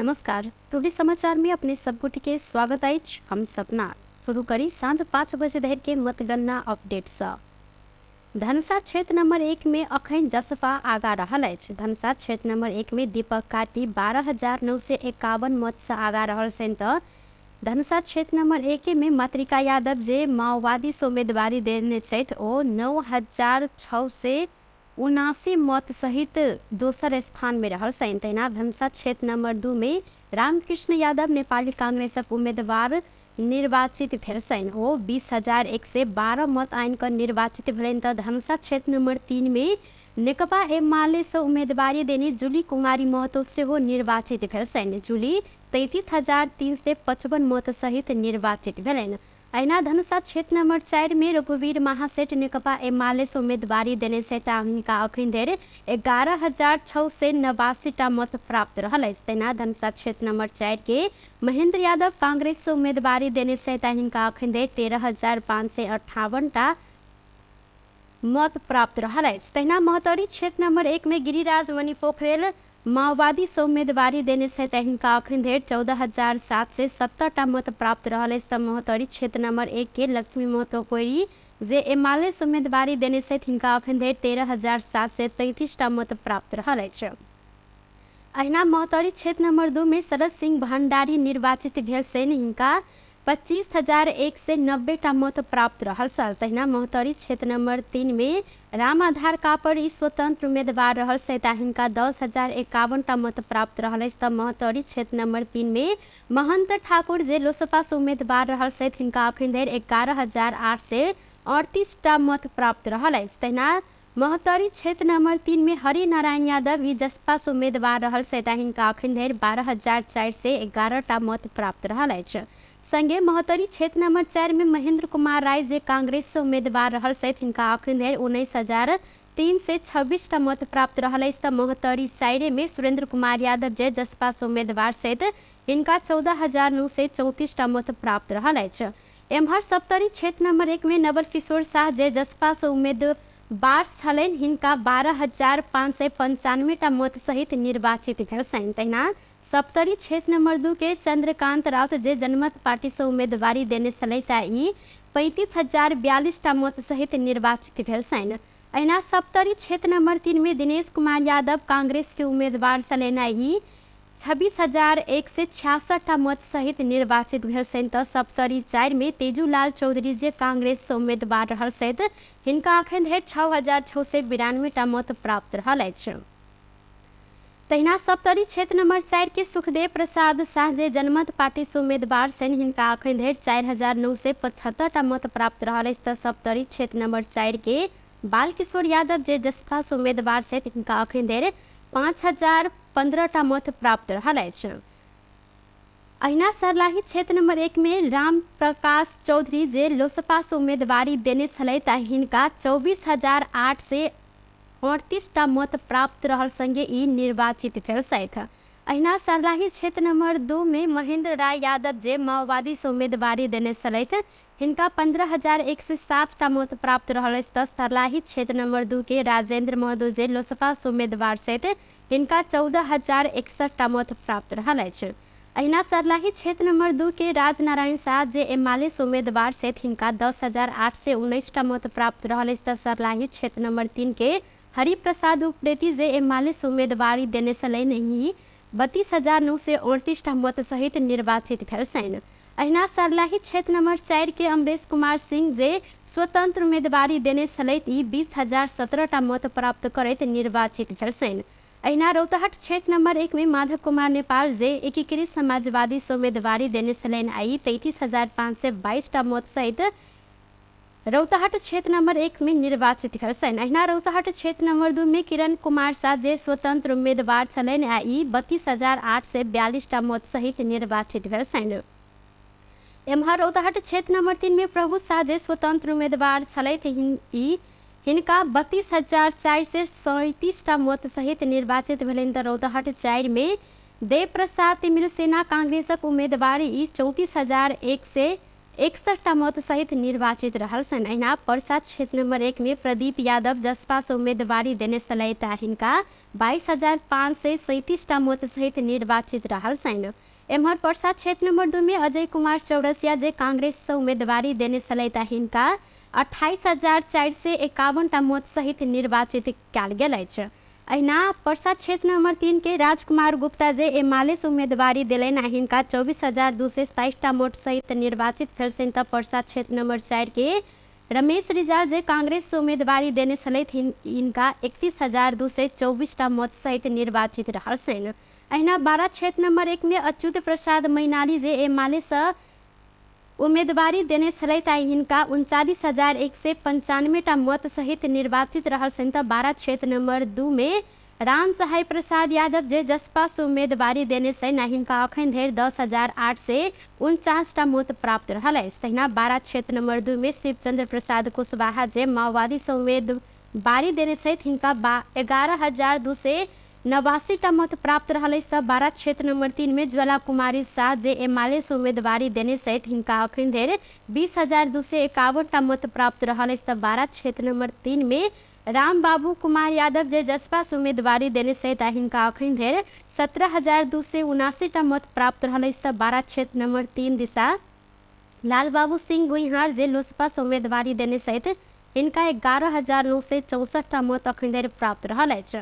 नमस्कार, टुडे समाचार में अपने सब गोटे के स्वागत अछि। हम सपना शुरू करी साँझ 5 बजे धरि के मतगणना अपडेट सँ। धनुषा क्षेत्र नंबर 1 में अखन जसपा आगा रहल अछि। धनुषा क्षेत्र नंबर 1 में दीपक कार्की 12,951 मत से आगा रहल छनि त धनुषा क्षेत्र नंबर 1 में मातृका यादव जे माओवादी से उम्मीदवारी देने छथि ओ 9,679 मत सहित दोसर स्थान में रहल छनि। तहिना धनुषा क्षेत्र नंबर 2 में रामकृष्ण यादव नेपाली कांग्रेसक उम्मीदवार निर्वाचित भेल छनि। ओ 20,112 मत आनि कऽ निर्वाचित भेलनि। तऽ धनुषा क्षेत्र नंबर 3 में नेकपा एमाले से उम्मीदवारी देने जुली कुमारी महतो सेहो निर्वाचित भेल छनि। जुली 33,355 मत सहित निर्वाचित भेलनि। अहिना धनुषा क्षेत्र नंबर 4 में रघुवीर महासेठ नेकपा एमाले से उम्मीदवारी देने छथि आ हुनका अखन धरि 11,689 टा मत प्राप्त रहल अछि। तहिना धनुषा क्षेत्र नंबर 4 के महेंद्र यादव कांग्रेस से उम्मीदवारी देने छथि आ हिनका अखन धरि 13,558 टा मत प्राप्त रहल अछि। तहिना महोत्तरी क्षेत्र नंबर 1 में गिरिराज मणि पोखरेल माओवादी से उम्मीदवारी देने छथि आ हिनका अखन धरि 14,770 टा मत प्राप्त रहल अछि। तऽ महोत्तरी क्षेत्र नंबर 1 के लक्ष्मी महतो कोइरी जे एमाले से उम्मीदवारी देने छथि हिनका अखन धरि 13,733 टा मत प्राप्त रहल अछि। अहिना महोत्तरी क्षेत्र नंबर 2 में शरद सिंह भंडारी निर्वाचित भेल छनि। हिनका 25,190 टा मत प्राप्त रहल छल। तहिना महोत्तरी क्षेत्र नंबर 3 में राम आधार कापड़ ई स्वतंत्र उम्मीदवार रहल छथि आ हिनका 10,051 टा मत प्राप्त रहल अछि। तऽ महोत्तरी क्षेत्र नंबर 3 में महंत ठाकुर जे लोसपा से उम्मीदवार रहल छथि हिनका अखन धरि 11,838 टा मत प्राप्त रहल अछि। तहिना महोत्तरी क्षेत्र नंबर 3 में हरिनारायण यादव ई जसपा से उम्मीदवार रहल छथि आ हिनका अखन धरि 12,411 टा मत प्राप्त रहल अछि। संगे महोत्तरी क्षेत्र नंबर 4 में महेंद्र कुमार राय जे कांग्रेस से उम्मीदवार रहल छथि हिनका अखन धरि 19,326 टा मत प्राप्त रहल अछि। तऽ महोत्तरी 4 में सुरेंद्र कुमार यादव जे जसपा से उम्मीदवार छथि हिनका 14,934 टा मत प्राप्त रहल अछि। एम्हर सप्तरी क्षेत्र नंबर 1 में नवल किशोर शाह जे जसपा से उम्मीदवार छलनि हिनका 12,595 टा मत सहित निर्वाचित भेल छनि। तहिना सप्तरी क्षेत्र नंबर 2 के चंद्रकांत राउत जे जनमत पार्टी से उम्मीदवारी देने छलथि आ ई 35,042 टा मत सहित निर्वाचित भेल छनि। अहिना सप्तरी क्षेत्र नंबर 3 में दिनेश कुमार यादव कांग्रेस के उम्मीदवार छलनि आ ई 26,166 टा मत सहित निर्वाचित भेल छनि। तऽ सप्तरी 4 में तेजूलाल चौधरी जे कांग्रेस से उम्मीदवार रहल छथि हिनका अखन धरि 6,692 टा मत प्राप्त रहल अछि। तहिना सप्तरी क्षेत्र नंबर 4 के सुखदेव प्रसाद शाह जे जनमत पार्टी से उम्मीदवार छनि हिनका अखन धरि 4,975 टा मत प्राप्त रहल अछि। तऽ सप्तरी क्षेत्र नंबर 4 के बालकिशोर यादव जे जसपा से उम्मीदवार छथि हिनका अखन धरि 5,015 टा मत प्राप्त रहल अछि। अहिना सर्लाही क्षेत्र नंबर 1 में राम प्रकाश चौधरी जे लोसपा से उम्मीदवारी देने छलथि आ हिनका 24,838 टा मत प्राप्त रहल संगे ई निर्वाचित भेल छथि। अहिना सर्लाही क्षेत्र नंबर 2 में महेंद्र राय यादव जे माओवादी से उम्मीदवारी देने छलथि हिनका 15,107 टा मत प्राप्त रहल अछि। तऽ सर्लाही क्षेत्र नंबर 2 के राजेंद्र महतो जे लोसपा से उम्मीदवार छथि हिनका 14,061 टा मत प्राप्त रहल अछि। अहिना सर्लाही क्षेत्र नंबर 2 के राजनारायण शाह जे एमाले से उम्मीदवार छथि हिनका 10,819 टा मत प्राप्त रहल अछि। तऽ सर्लाही क्षेत्र नंबर 3 के हरिप्रसाद उप्रेती जे एमाले से उम्मीदवारी देने छलनि ई 32,938 टा मत सहित निर्वाचित भेल छनि। अहिना सर्लाही क्षेत्र नंबर 4 के अमरेश कुमार सिंह जे स्वतंत्र उम्मीदवारी देने छलथि ई 20,017 टा मत प्राप्त करैत निर्वाचित भेल छनि। अहिना रौतहट क्षेत्र नंबर 1 में माधव कुमार नेपाल जे एकीकृत समाजवादी से उम्मीदवारी देने छलनि आ ई 33,522 टा मत सहित रौतहट क्षेत्र नंबर 1 में निर्वाचित भेल छनि। अहिना रौतहट क्षेत्र नंबर 2 में किरण कुमार शाह जे स्वतंत्र उम्मीदवार छलनि आ ई 32,842 टा मत सहित निर्वाचित भेल छनि। एम्हर रौतहट क्षेत्र नंबर 3 में प्रभु शाह जे स्वतंत्र उम्मीदवार छलथि ई हिनका 32,437 टा मत सहित निर्वाचित भेलनि। तऽ रौतहट 4 में देव प्रसाद तिमिल सेना कांग्रेसक उम्मीदवार ई 34,161 61 मत सहित निर्वाचित रहल छनि। अहिना परसा क्षेत्र नंबर 1 में प्रदीप यादव जसपा से उम्मीदवारी देने छलथि आ हिनका 22,537 मत सहित निर्वाचित रहल छनि। एम्हर परसा क्षेत्र नंबर 2 में अजय कुमार चौरसिया जे कांग्रेस से उम्मीदवारी देने छलथि आ हिनका 28,451 मत सहित निर्वाचित कयल गेल अछि। अहिना परसा क्षेत्र नंबर 3 के राजकुमार गुप्ता जे एमाले से उम्मीदवारी देलनि आ हिनका 24,227 मत सहित निर्वाचित भेल छनि। तऽ परसा क्षेत्र नंबर 4 के रमेश रिजाल जे कांग्रेस से उम्मीदवारी देने छलथि हिनका 31,224 मत सहित निर्वाचित रहल छनि। अहिना 12 क्षेत्र नंबर 1 में अच्युत प्रसाद मैनाली जे एमाले से उम्मीदवारी देने छलथि आ हिनका 39,195 मत सहित निर्वाचित रहल छनि। तऽ 12 क्षेत्र नंबर 2 में राम सहाय प्रसाद यादव जे जसपा से उम्मीदवारी देने छनि आ हिनका अखन धरि 10,849 मत प्राप्त रहल अछि। तहिना 12 क्षेत्र नंबर 2 में शिवचंद्र प्रसाद कुशवाहा जे माओवादी से उम्मीदवारी देने छथि हिनका 11,289 मत प्राप्त रहल अछि। तऽ 12 क्षेत्र नंबर 3 में ज्वाला कुमारी शाह जे एमाले से उम्मीदवारी देने छथि हिनका अखन धरि 20,251 मत प्राप्त रहल अछि। तऽ 12 क्षेत्र नंबर 3 में राम बाबू कुमार यादव जे जसपा से उम्मीदवारी देने छथि आ हिनका अखन धरि 17,279 मत प्राप्त रहल अछि। तऽ 12 क्षेत्र नंबर 3 दिशा लालबाबू सिंह गुइहार जे लोजपा से उम्मीदवारी देने छथि हिनका 11,964 मत अखन धरि प्राप्त रहल अछि।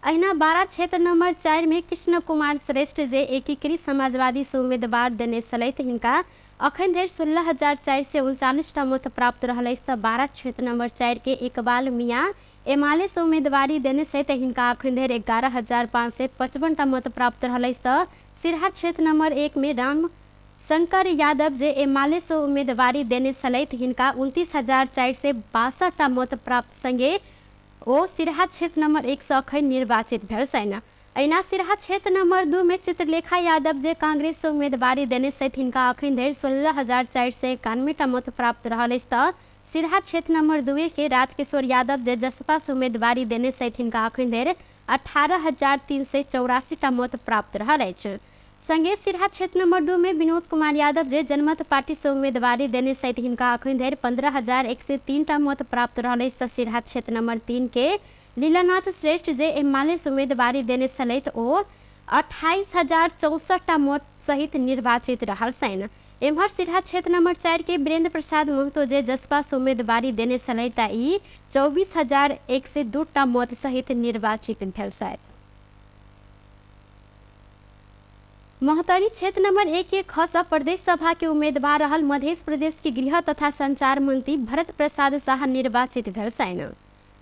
अहिना 12 क्षेत्र नंबर 4 में कृष्ण कुमार श्रेष्ठ जे एकीकृत समाजवादी से उम्मीदवार देने छलथि हिनका अखन धरि 16,439 मत प्राप्त रहल अछि। तऽ 12 क्षेत्र नंबर 4 के इकबाल मियाँ एमाले से उम्मीदवारी देने छथि हिनका अखन धरि 11,555 मत प्राप्त रहल अछि। तऽ सिरहा क्षेत्र नंबर 1 में राम शंकर यादव जे एमाले से उम्मीदवारी देने छलथि हिनका 29,462 मत प्राप्त संगे ओ सिरहा क्षेत्र नंबर 1 से अखन निर्वाचित भेल छनि। अहिना सिरहा क्षेत्र नंबर 2 में चित्रलेखा यादव जे कांग्रेस से उम्मीदवारी देने छथि हिनका अखन धरि 16,491 मत प्राप्त रहल अछि। तऽ सिरहा क्षेत्र नंबर 2 के राजकिशोर यादव जे जसपा से उम्मीदवारी देने छथि हिनका अखन धरि 18,384 मत प्राप्त रहल अछि। संगे सिरहा क्षेत्र नंबर 2 में विनोद कुमार यादव जे जनमत पार्टी से उम्मीदवारी देने छथि हिनका अखन धरि 15,103 मत प्राप्त रहल अछि। तऽ सिरहा क्षेत्र नंबर 3 के लीलानाथ श्रेष्ठ जे एमाले से उम्मीदवारी देने छलथि ओ 28,064 मत सहित निर्वाचित रहल छनि। एम्हर सिरहा क्षेत्र नंबर 4 के वीरेंद्र प्रसाद महतो जे जसपा से उम्मीदवारी देने छलथि ई 24,102 मत सहित निर्वाचित भेल छथि। महोत्तरी क्षेत्र नंबर 1 के खस प्रदेश सभा के उम्मीदवार रहल मध्य प्रदेश के गृह तथा संचार मंत्री भरत प्रसाद शाह निर्वाचित भेल छनि।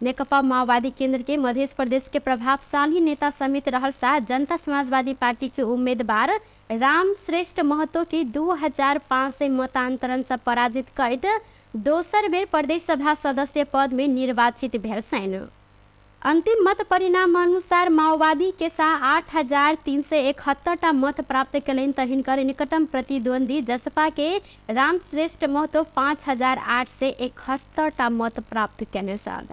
नेकपा माओवादी केंद्र के मध्य प्रदेश के प्रभावशाली नेता समेत रहल शाह जनता समाजवादी पार्टी के उम्मीदवार राम श्रेष्ठ महतो के 2,500 मतांतरण से पराजित करैत दोसर बेर प्रदेश सभा सदस्य पद में निर्वाचित भेल छनि। अंतिम मत परिणाम अनुसार माओवादी के शाह 8,371 मत प्राप्त कयलनि तऽ हिनकर निकटतम प्रतिद्वंदी जसपा के रामश्रेष्ठ महतो 5,871 मत प्राप्त कयने छल।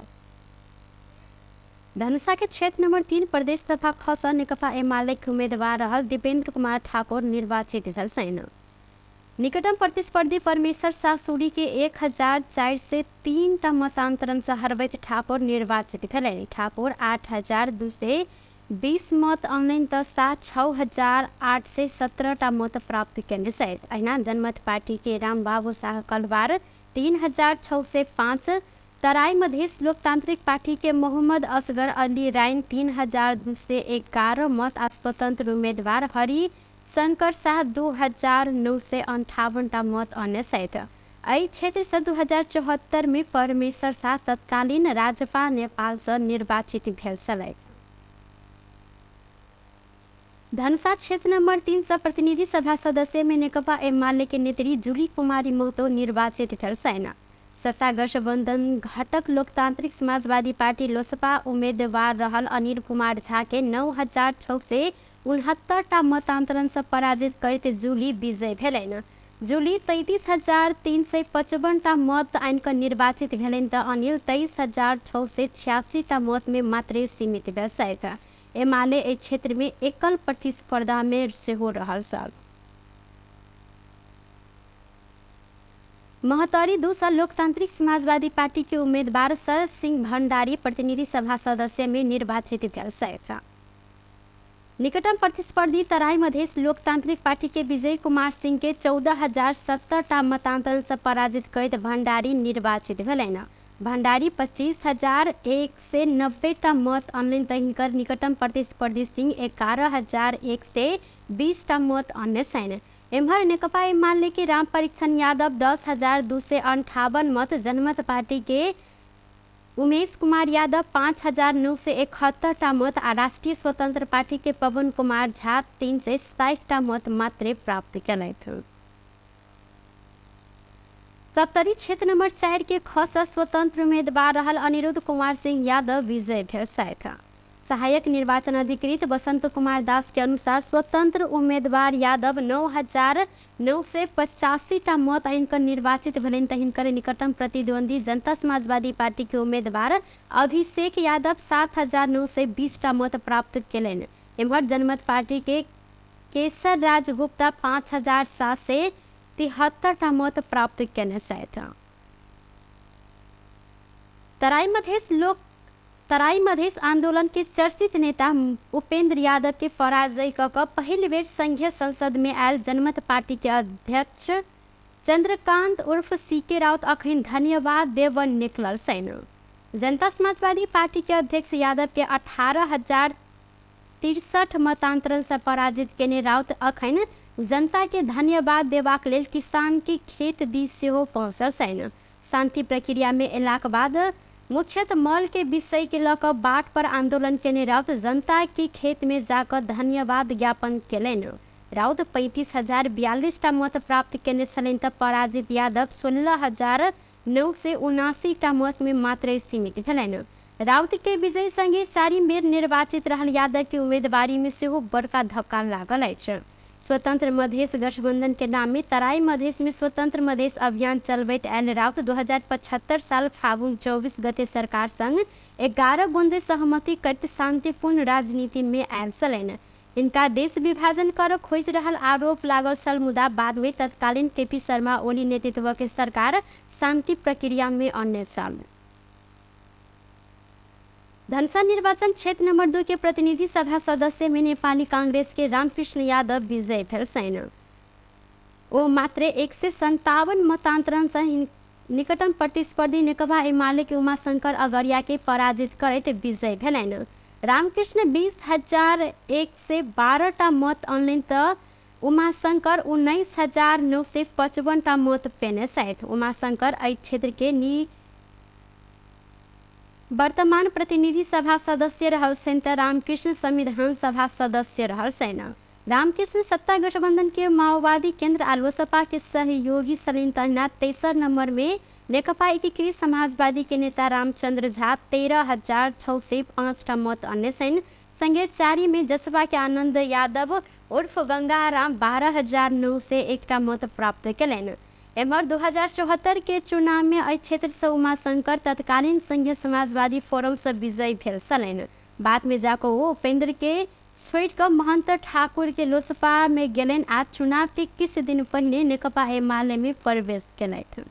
धनुषा के क्षेत्र नंबर 3 प्रदेश सभा ख सँ नेकपा एमाले के उम्मीदवार रहल दीपेंद्र कुमार ठाकुर निर्वाचित भेल छनि। निकटतम प्रतिस्पर्धी परमेश्वर शाह सूरी के 1,403 मतांतरण से हरबैत ठाकुर निर्वाचित भेलनि। ठाकुर 8,220 मत अनलनि तऽ शाह 6,817 मत प्राप्त कयने छथि। अहिना जनमत पार्टी के रामबाबू शाह कलवार 3,605, तराई मधेश लोकतांत्रिक पार्टी के मोहम्मद असगर अली राइन 3,211 मत आ स्वतंत्र उम्मीदवार हरि शंकर शाह 2,958 मत अन्य छथि। एहि क्षेत्र से 2074 में परमेश्वर शाह तत्कालीन राजपा नेपाल से निर्वाचित भेल छलथि। धनुषा क्षेत्र नंबर 3 से प्रतिनिधि सभा सदस्य में नेकपा एमाले के नेत्री जुली कुमारी महतो निर्वाचित भेल छनि। सत्ता गठबंधन घटक लोकतांत्रिक समाजवादी पार्टी लोसपा उम्मीदवार रहल अनिल कुमार झा के 9,669 मतांतरण से पराजित करैत जुली विजय भेलनि। जुली 33,355 मत आनि कऽ निर्वाचित भेलनि तऽ अनिल 23,686 मत में मात्रे सीमित भेल छथि। एमाले एहि क्षेत्र में एकल प्रतिस्पर्धा में सेहो रहल छल। महोत्तरी 2 सँ लोकतांत्रिक समाजवादी पार्टी के उम्मीदवार शरद सिंह भंडारी प्रतिनिधि सभा सदस्य में निर्वाचित भेल छथि। निकटम प्रतिस्पर्धी तराई मधेश लोकतांत्रिक पार्टी के विजय कुमार सिंह के 14,070 टा मतांतरण से पराजित करैत भंडारी निर्वाचित भेलनि। भंडारी 25,190 टा मत अनलनि तऽ हिनकर निकटम प्रतिस्पर्धी सिंह 11,120 टा मत अनने छनि। एम्हर नेकपा एमाले के राम परीक्षण यादव 10,258 मत, जनमत पार्टी के उमेश कुमार यादव 5,971 टा मत आ राष्ट्रीय स्वतंत्र पार्टी के पवन कुमार झा 360 टा मत मात्रे प्राप्त केलथि। सप्तरी क्षेत्र नंबर 4 के ख सँ स्वतंत्र उम्मीदवार रहल अनिरुद्ध कुमार सिंह यादव विजय भेल छथि। सहायक निर्वाचन अधिकृत बसंत कुमार दास के अनुसार स्वतंत्र उम्मीदवार यादव 9,985 टा मत आनि निर्वाचित भेलनि तऽ हिनकर निकटम प्रतिद्वंदी जनता समाजवादी पार्टी के उम्मीदवार अभिषेक यादव 7,920 टा मत प्राप्त केलनि। एम्हर जनमत पार्टी के केसर राज गुप्ता 5,773 टा मत प्राप्त केने छथि। तराई मधेश आंदोलन के चर्चित नेता उपेंद्र यादव के पराजय कऽ कऽ पहिल बेर संघीय संसद में आयल जनमत पार्टी के अध्यक्ष चंद्रकांत उर्फ सी.के. राउत अखन धन्यवाद देवन निकलल छनि। जनता समाजवादी पार्टी के अध्यक्ष यादव के 18,063 मतांतरण से पराजित केने राउत अखन जनता के धन्यवाद देबाक लेल किसान के खेत दिस सेहो पहुँचल छनि। शांति प्रक्रिया में एलाक बाद मुख्यतः मल के विषय के लऽ कऽ बाट पर आंदोलन केने राउत जनता के खेत में जाकऽ धन्यवाद ज्ञापन केलनि। राउत 35,042 टा मत प्राप्त केने छलनि तऽ पराजित यादव 16,979 टा मत में मात्रे सीमित भेलनि। राउत के विजय संगे चारिम बेर निर्वाचित रहल यादव के उम्मीदवारी में सेहो बड़का धक्का लागल अछि। स्वतंत्र मधेश गठबंधन के नाम में तराई मधेश में स्वतंत्र मधेश अभियान चलबैत आयल राउत 2075 साल फागुन 24 गते सरकार संग 11 बुंदे सहमति करैत शांतिपूर्ण राजनीति में आयल छलनि। हिनका देश विभाजन कर खोजि रहल आरोप लागल छल, मुदा बाद में तत्कालीन केपी शर्मा ओली नेतृत्व के सरकार शांति प्रक्रिया में अनने छल। धनसा निर्वाचन क्षेत्र नंबर 2 के प्रतिनिधि सभा सदस्य में नेपाली कांग्रेस के रामकृष्ण यादव विजय भेल छनि। ओ मात्र 157 मतांतरण से निकटम प्रतिस्पर्धी नेकपा एमाले के उमाशंकर अगरिया के पराजित करैत विजय भेलनि। रामकृष्ण 20,112 टा मत अनलनि तऽ उमाशंकर 19,955 टा मत पेने छथि। उमाशंकर एहि क्षेत्र के वर्तमान प्रतिनिधि सभा सदस्य रहल छनि तऽ रामकृष्ण संविधान सभा सदस्य रहल छनि। रामकृष्ण सत्ता गठबंधन के माओवादी केंद्र आ लोसपा के सहयोगी छलनि, तहिना तेसर नंबर में नेकपा एकीकृत समाजवादी के नेता रामचंद्र झा 13,605 टा मत अनने छनि। संगे चारि में जसपा के आनंद यादव उर्फ गंगाराम 12,901 टा मत प्राप्त केलनि। एम्हर 2074 के चुनाव में एहि क्षेत्र से उमाशंकर तत्कालीन संघीय समाजवादी फोरम से विजयी भेल छलनि। बाद में जाकऽ ओ उपेंद्र के छोड़ि कऽ महंत ठाकुर के लोसपा में गेलनि आ चुनाव के किछु दिन पहिने नेकपा एमाले में प्रवेश केलथि।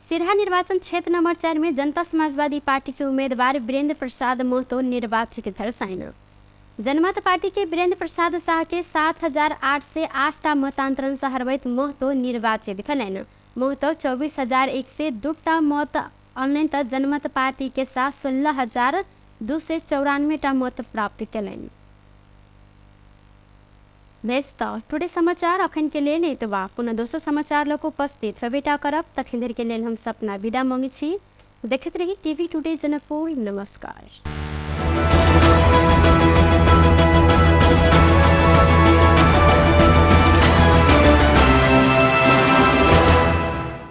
सिरहा निर्वाचन क्षेत्र नंबर 4 में जनता समाजवादी पार्टी के उम्मीदवार वीरेंद्र प्रसाद महतो निर्वाचित भेल छनि। जनमत पार्टी के वीरेंद्र प्रसाद शाह के 7,808 टा मतांतरण से हरबैत महतो निर्वाचित भेलनि। महतो 24,102 टा मत अनलनि तऽ जनमत पार्टी के साथ 16,294 टा मत प्राप्त केलनि। बेस तऽ टुडे समाचार अखन के लेल एतबा। पुनः दोसर समाचार लऽ कऽ उपस्थित हेबेटा करब, तखन धरि के लेल हम सपना विदा मांगै छी। देखैत रही टीवी टुडे जनकपुर। नमस्कार।